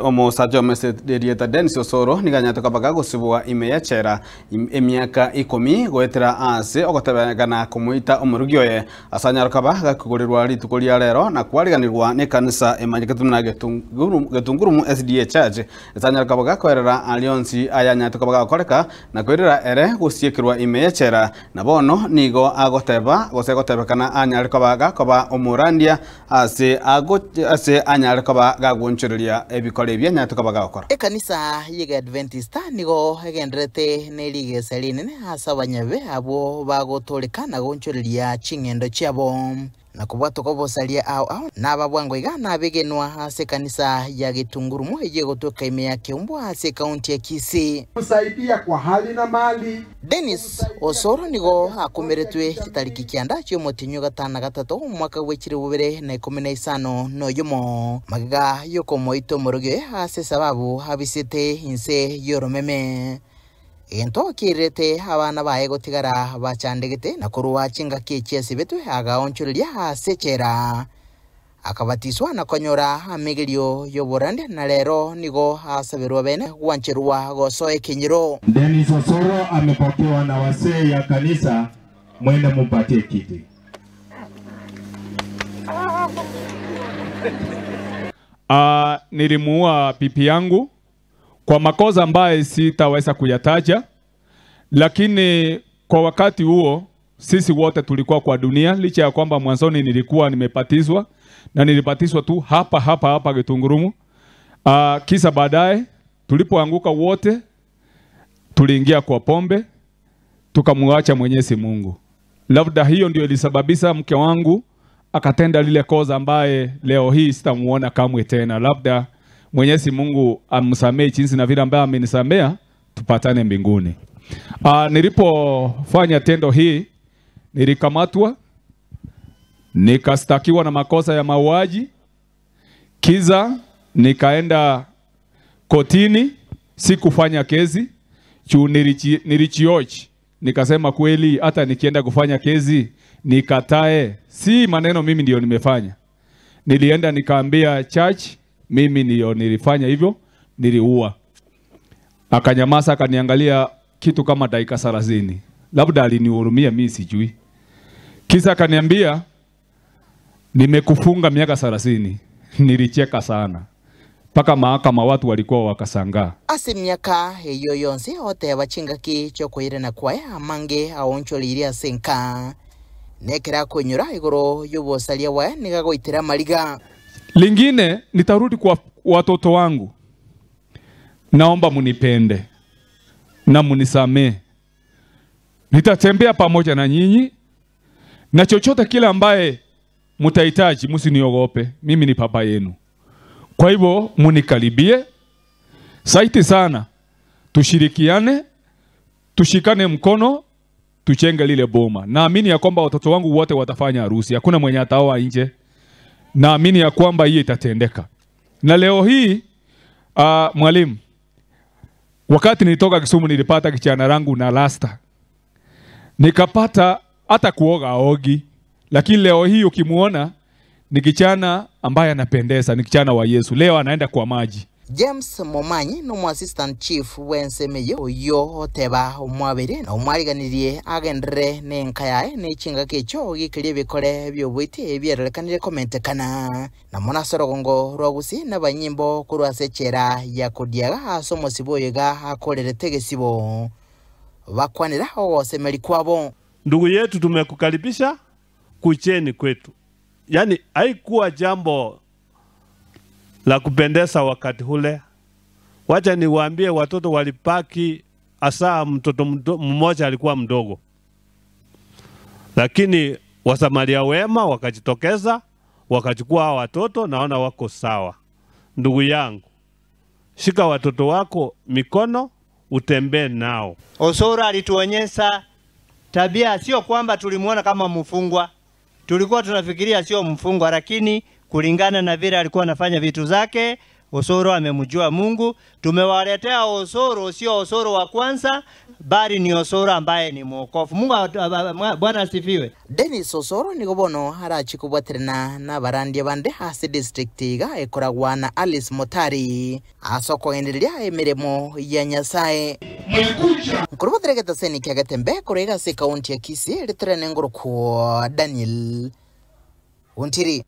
Omosacha omesete erieta Dennis Osoro nigo anyarete koba gagosibwa ime y'echela emiaka ikomi goetera ase ogotebekana komoita omorugi oye ase anyare koba gakoigorerwa rituko ria rero na kwariganirwa nekanisa emanyekete buna Getungurumu SDA Church ase anyare koba gakoerera aria onsi aya anyarete koba gagokoreka na koirera ere gosiekerwa ime y'echela na bono nigo agoteba gose gotebekana anyare koba gakoba omorandia Ase ase anyare koba gagwonchoreria ebikora ebi anyarete koba gagokora. Ekanisa y'Egeadventista nigo egendererete ne rigesa rinene ase abanyabibe abwo bagotooreka na goonchoreria ching'endo chiabo, na kobwatoka obosaria ao ao, na aba bwango iga nabegenwa ase ekanisa ya Getungurumu eyio egotoka ime ya Keumbu ase ekaunti ya Kisii. Kusaidia kwa hali na mali. Dennis Osoro nigo akomeretwe chitariki kianda chi'omotienyi o gatano na gatato omwaka bwe chilifu bibere na ikomi na isano na oyomo, magega y'okomoita omorogi oye ase esababu abisete inse y'oromeme. Egento kiairerete abana baye gotigara bachandegete na korwa chingaki echi asibetwe agaonchoreria ase echela. Akabatiswa na konyora amegerio y'oborandia, na rero nigo asaberwa bene gwancherwa gosoa ekenyoro. Dennis Osoro amepokewa na wasee ya kanisa mwende mumpatie kiti. Ah, nilimuua pipi yangu kwa makosa ambaye sitaweza kuyataja, lakini kwa wakati huo sisi wote tulikuwa kwa dunia, licha ya kwamba mwanzoni nilikuwa nimepatizwa na nilipatizwa tu hapa hapa hapa Gitungurumu. Kisa baadaye tulipoanguka wote tuliingia kwa pombe tukamwacha Mwenyezi Mungu. Labda hiyo ndio ilisababisha mke wangu akatenda lile kosa ambaye leo hii sitamuona kamwe tena. Labda Mwenyezi Mungu amsamee jinsi na vile ambaye amenisamea, tupatane mbinguni. Nilipofanya tendo hii nilikamatwa nikastakiwa na makosa ya mauaji, kiza nikaenda kotini, sikufanya kesi juu nilichioji, nikasema kweli hata nikienda kufanya kesi nikatae, si maneno mimi ndio nimefanya. Nilienda nikaambia church mimi ndio nilifanya hivyo, niliua. Akanyamaza akaniangalia kitu kama dakika 30. Labda alinihurumia mimi sijui. Kisa akaniambia nimekufunga miaka 30. Nilicheka sana. Paka mahakama watu walikuwa wakasangaa. Ase emiaka eyio yonsi oteba chingaki chi'okoirana kwaye amange aonchoreirie ase enka, na ekero akoinyora igoro y'obosaria bwaye nigo agoitera amariga. Lingine nitarudi kwa watoto wangu. Naomba munipende na munisamee. Nitatembea pamoja na nyinyi na chochote kile ambaye mutahitaji, msiniogope. Mimi ni baba yenu. Kwa hivyo munikaribie saiti sana, tushirikiane, tushikane mkono, tuchenge lile boma. Naamini ya kwamba watoto wangu wote watafanya harusi, hakuna mwenye ataoa nje. Naamini ya kwamba hii itatendeka. Na leo hii mwalimu, wakati nilitoka Kisumu nilipata kichana langu na rasta, nikapata hata kuoga ogi, lakini leo hii ukimuona ni kichana ambaye anapendeza, ni kichana wa Yesu. Leo anaenda kwa maji. James Momanyi nomo assistant chief bw'ensemo eyio, oyio oteba omwabere na omwariganirie agenderere nenka yaye ne chingaki echio gikeria ebikore bi'oboiti ebierorekanire komentekana. Na mono ase orogongo rwa Gusii nabanyimbo korwa ase echela ya Kodiaga ase omosibo oyo iga akorerete egesibo bakwanera ogosemeria kwabo. Ndugu yetu tumekukaribisha kucheni kwetu. Yaani haikuwa jambo la kupendeza wakati ule. Wacha niwaambie watoto walipaki, hasa mtoto mmoja alikuwa mdogo. Lakini wasamaria wema wakajitokeza, wakachukua hao watoto, naona wako sawa. Ndugu yangu, shika watoto wako mikono, utembee nao. Osoro alituonyesha tabia, sio kwamba tulimuona kama mfungwa. Tulikuwa tunafikiria sio mfungwa, lakini kulingana na vile alikuwa anafanya vitu zake, Osoro amemjua Mungu. Tumewaletea Osoro, sio Osoro wa kwanza, bali ni Osoro ambaye ni mwokofu. Mungu Bwana asifiwe. Dennis Osoro nigo bono arachi kobwaterana na abarandia bande ase district iga ekoragwa na Alice Motari ase okogendereria emeremo ya Nyasaye. Nkorobotera getaseni kia Getembe korwa iga ase ekaunti ya Kisii ritorene ngorokwo Daniel Ontiri.